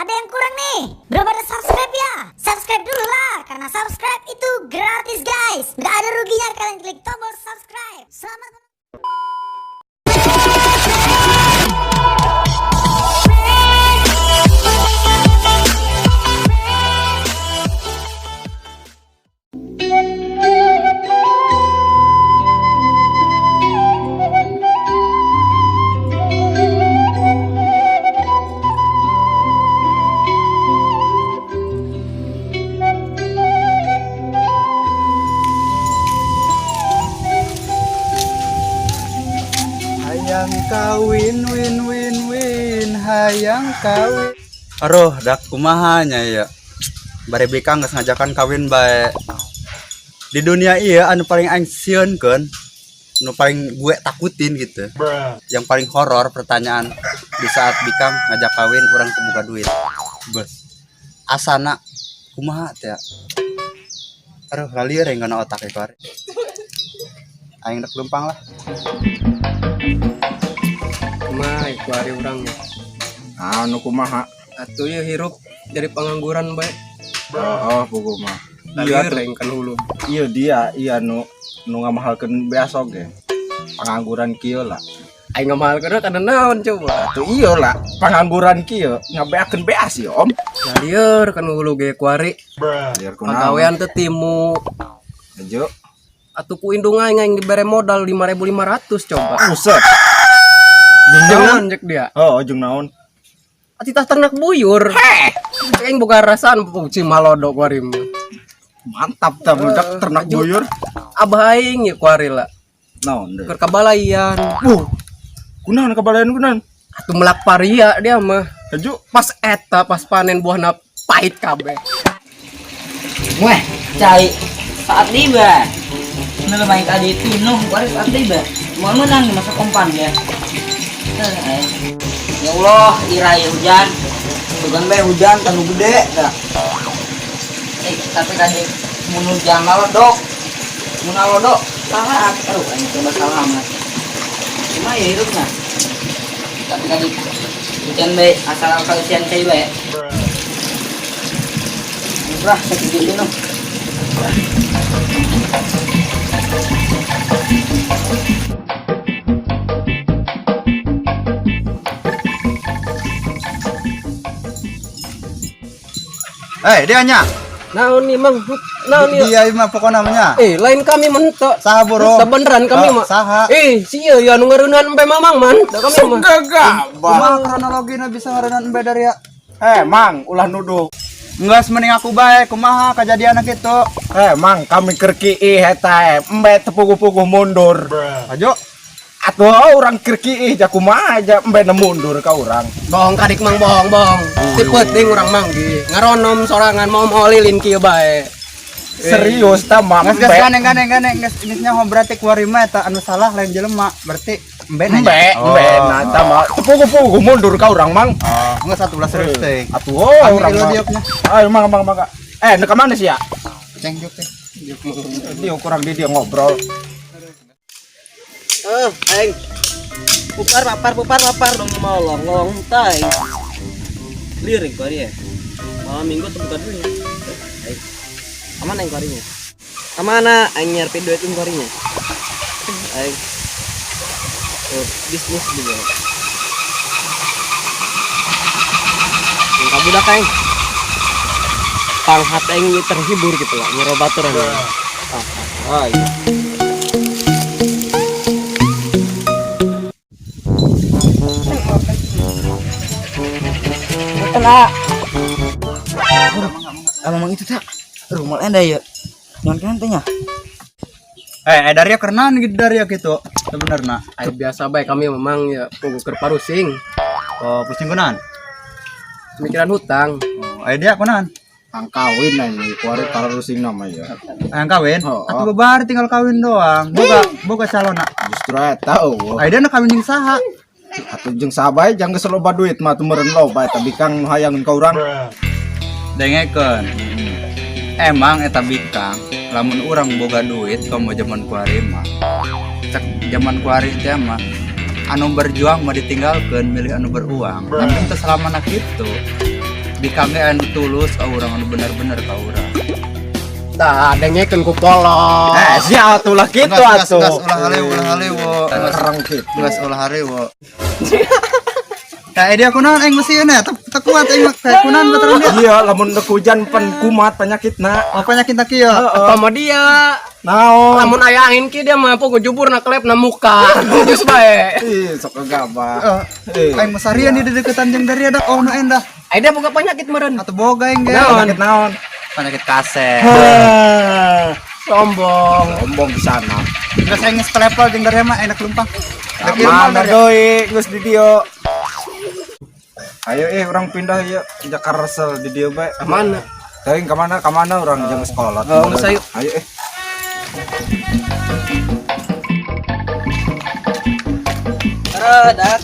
Ada yang kurang nih. Belum ada subscribe ya? Subscribe dulu lah, karena subscribe itu gratis guys. Nggak ada ruginya kalian klik tombol subscribe. Selamat. Hayang kawin win win win hayang kawin. Aduh, dak kumaha nya ya. Bare bikang geus ngajakan kawin bae. Di dunia iya anu paling aing sieunkeun, anu paling gue takutin gitu. Yang paling horor pertanyaan di saat bikang ngajak kawin urang teu boga duit. Bes. Asana kumaha teh? Aduh, lalieur aing kana otak e kuari. Aing rek leumpang lah. Kumaha kuari urang ya. Anu kumaha? Atuh ya hirup jadi pengangguran bae. Oh, puguh mah. Iya Lieur aing kan hulu. Iya dia, iya nu nu ngamahalkeun beas oge. Pengangguran kieu lah. Aing ngamahalkeun kana naon coba. Atuh iya lah, pengangguran kieu ngabeakeun beas ya, Om. Lieur kan hulu ge kuari. Lieur kunaon? Pagawean teu timu. Ajo. Atuh ku indung aing aing dibere modal 5.500 coba. Buset. Jeung Jeung naon? naon cek dia? Oh, jeung naon? Ati tah ternak buyur. Cek aing boga rasaan puci malodo kuari mah. Mantap tah budak ternak buyur. Abah aing ya kuari lah. Naon deui? Keur kabalayan. Kunaon kabalayan kunaon? Atuh melak paria dia mah. Ajo. Pas eta pas panen buahna pahit kabeh. Weh, cai saat tiba. Ini main tadi itu, waris saat tiba. Mau menang masuk kompan ya. Eh, Ya Allah, irai hujan. Bukan bae hujan tanu gede dah. Eh, tapi tadi mun hujan dok. Mun dok, salah. Aduh, ini coba salah amat. Cuma ya hidupnya. Tapi tadi hujan bae asal kalian cai bae. Murah sakit gitu. Eh, dia nya. Naon nih mang? Naon nih? Dia mah pokoknya namanya. Eh, lain kami mah henteu. Saha boro? Sebeneran kami Oh, mah. saha? Eh, sia ya nu ngareunaan empe mamang man. Da kami mah. Kumaha kronologina bisa ngareunaan embe dari ya? Eh, Mang, ulah nuduh. Enggak mending aku bae, kumaha kejadian kitu. Eh, Mang, kami keur kiih eta embe teu puguh-puguh mundur. Ajo. Atuh urang keur kiih ja kumaha aja embe mundur ka urang. Bohong kadik mang bohong bohong. Ti peuting urang manggih. Ngaronom sorangan mau mau lilin kieu bae. Serius ta Mang. Geus geus gandeng gandeng gandeng geus geus nyaho berarti kuari mah eta anu salah lain jelema, berarti embe nanya. Embe, embe nah ta mah teu puguh-puguh mundur ka urang, Mang. Oh, geus atuh ulah serius teh. Atuh oh, Kami urang ilu mah. diuknya. Ayo Mang, Mang, Mang. Eh, nu ka mana sih ya? Ceng juk teh. Dia kurang di dia ngobrol. Eh, aing. Pupar papar pupar papar dong mau long tai. Liring kuari ya. Malam minggu tuh buka dulu ya. Aing. Aman aing kuarinya. Amana aing nyarpi duit aing kuarinya. Aing. Oh, bisnis juga. Yang kabudak aing. Panghat aing terhibur gitu lah, nyerobatur aing. Ah, ah, iya. Kena. Ah, memang itu tak. Aduh, mal enda ya. Nyon kan tanya. Eh, Daria kerenan gitu Daria gitu. Sebenarnya. Ayo biasa bae kami memang ya puguh keur parusing. Oh, pusing kunan. Mikiran hutang. Oh, eh dia kunan. Ang kawin na ini, kuari parusing nama ya. Hayang kawin? Oh, Atuh bebar tinggal kawin doang. Boga boga calona. Justru eta eueuh. Ayo dia nak kawin jeung saha? Atuh jeung saha bae jang geus loba duit mah atuh meureun loba eta bikang nu hayangeun ka urang. Dengekeun. Emang eta bikang lamun urang boga duit komo zaman kuari mah. Cek zaman kuari teh mah anu berjuang mah ditinggalkeun milih anu beruang. Tapi teu salamana kitu. Bikang ge anu tulus ka urang, anu bener-bener ka urang. Tah, dengekeun ku kolot. Eh, sia atuh lah kitu Gas, atuh. gas, ulah halewo, ulah halewo. Kereng kitu. Gas, ulah halewo. Kayak dia kunaon aing masih ya, teu kuat aing mah. Kayak kunaon baturan dia. Iya, lamun rek hujan pen kumat penyakitna. Oh, penyakit tak kieu. Atau mah dia Naon? lamun aya angin ki dia mampu ngejubur na klep na muka. Geus bae. Ih, sok gegabah. Eh, aing mah sarian di deketan jeung dari ada oh nu endah. Ai dia boga penyakit meureun. Atau boga aing ge. Penyakit naon? Penyakit kaset. Sombong. Sombong di sana. Geus aing geus level jeung dari mah enak lumpang. Dek ieu mah Mana dari. doi geus di dieu. Ayo urang pindah ya Jakarta di dieu bae. Mana? Teuing ka mana urang jeung sekolah. Oh, geus ayo. Ayo Aduh, dak.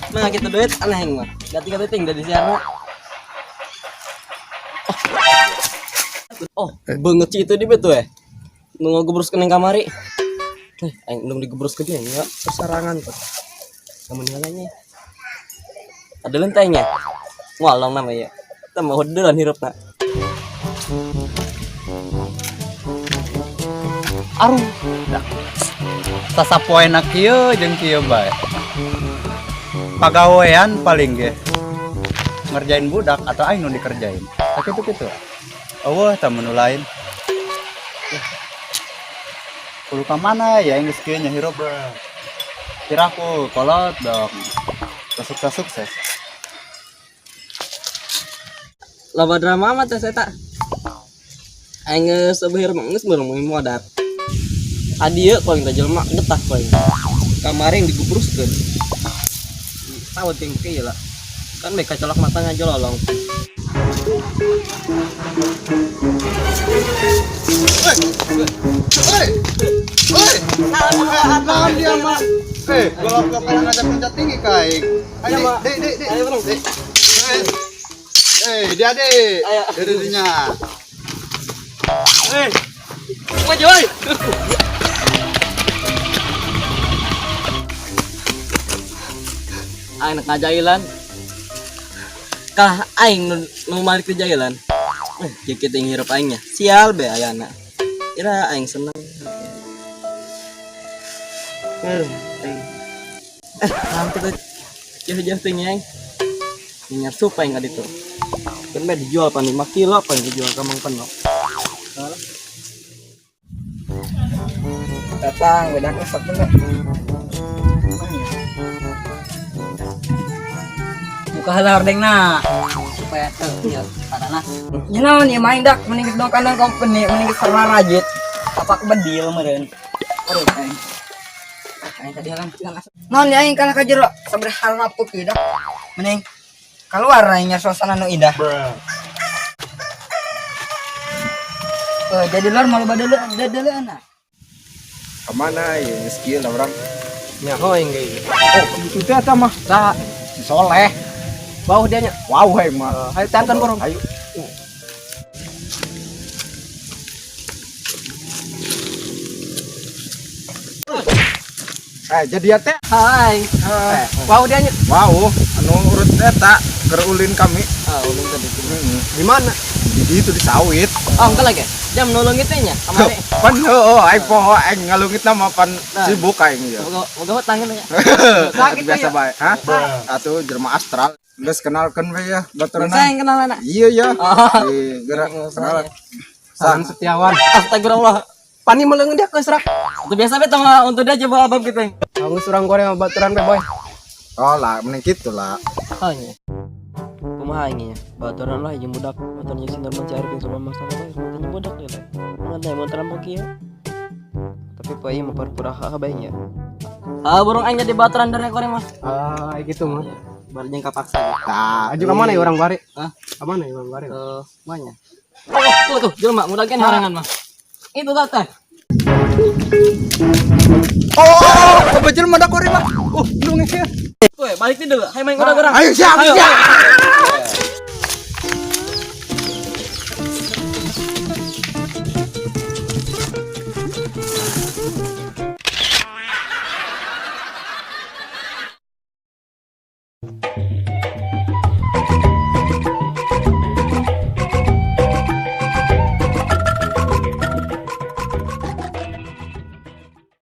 Mah kita duit aneh mah. Ganti ganti ting dari siapa? Oh, banget sih itu di betul ya. Nunggu gebrus keneng kamari. Aing nung digebrus ke dia ya, sesarangan tuh. Kamu nilainya. Ada lentainya. Walong namanya. Kita mau hodelan hirup nak. Aruh. Dah. Sasapoena kieu jeung kieu bae. Pagawean paling ge. Ngerjain budak atau aing nu dikerjain. Tak kitu kitu. Eueuh tah menu lain. Kudu ka mana ya aing geus kieu nya hirup. Kira aku kolot dong. Sukses sukses. Loba drama mah teh eta. Aing geus eueuh hirup geus meureuh modar. Adieu paling teh jelema getah paling. Kamari yang digebruskeun. Tahu ting kieu lah. Kan mereka colok matanya jololong. Hei! Hei! Naon dia mah? Golok kalah ngajak loncat tinggi ka aing. Ayo, dek, dek, dek. Ayo, Bang. Dek. Dia dek. Ayo. Dia dinya. Maju oi. Aing nak ngajailan. Kah aing nu balik ke jailan. Kieu kieu ting hirup aingnya. Sial be ayana. Ira aing seneng. Aing. Nanti tuh jauh-jauh ting aing. Nyar supa aing ka ditu. Kan be dijual pan 5 kilo pan dijual ka Mang Peno. Datang beda kesek bener. Buka heula hordengna supaya teu ieu parana. Ya naon ieu main dak mending geus dong kandang company mending geus rarajit. Tapak bedil meureun. Aduh aing. Aing tadi halang hilang asup. Naon ya aing kana ka jero saberharap kieu dak. Mending keluar aing nya suasana nu indah. Eh, jadi luar malu badeuleuan. Ka mana ya geus kieu lah urang. Nyaho aing ge. Oh, itu teh eta mah. Saha? Si Soleh. Bauh dia nya. Wow, aing mah. Ayo tantan borong. Ayo. Jadi ya teh. Hai. Wow dia nya. Wow, anu urut eta keur ulin kami. Ah, ulun tadi. Di mana? Di itu di sawit. Oh, enggak lagi. Jam nolong itu nya kamari. Pan heueuh aing poho aing ngalungitna mah pan Nah. sibuk aing ya. Boga boga hutang nya. Sakit Biasa ya? bae. Hah? Atuh jelema astral. Geus kenalkeun we ya baturna. Saya yang kenal anak. Iya ya. Oh. Di gerak kenalan. Salam Setiawan. Astagfirullah. Pani meleungeun dia ke serak. Itu biasa beta mah untuk dia coba abang kita. Geus urang goreng sama baturan be boy. Oh lah, mending kitu lah. Oh nya. Kumaha aing nya? Baturan lah jeung budak, baturan jeung sinar mencari jeung sama masalah bae, matanya budak dia lah. Mengenai mau terampok kieu. Tapi poe ieu mah pura-pura haha bae nya. Ah, burung aing jadi baturan dari goreng mah. Ah, gitu mah. Baru jeung kapaksa gitu. Tah, Aju ka mana ya urang bari? Hah? Ka mana ya urang bari? Eh, mana? Oh, tuh tuh, jelema mudah kan harangan mah. Itu teh. Oh, oh, jelema da kuring mah. Oh, lu ngekir. Woi, balik dulu. Hai main urang-urang. Ayo siap, Ayo. siap.